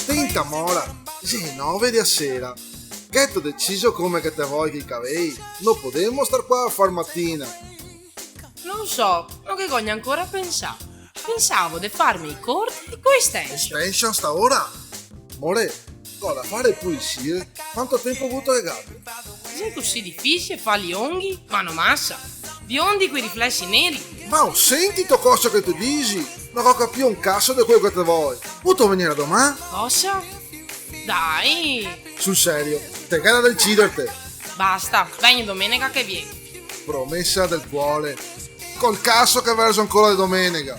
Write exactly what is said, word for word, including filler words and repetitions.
Tenta, mora, xe nove de a sera. Gheto deciso come che te vol che i cavei? No podemo star qua a far matina. No so, no ghe go gnancora pensà. Pensavo de farme i corti co extension. Extension sta ora? More, go da fare pulisie. Quanto tempo vuto che gabia? Xe cusì dificile farli longhi? Ma no masa. Biondi coi riflesi neri? Ma o sentito cosa che te disi? No go capìo un caso de quelo che te vol. Vuto vegnere doman? Cosa? Dai! Sul serio, te ghe da deciderte. Basta, vegno domenega che vien. Promesa del cuore. Col caso che verzo ancora de domenega.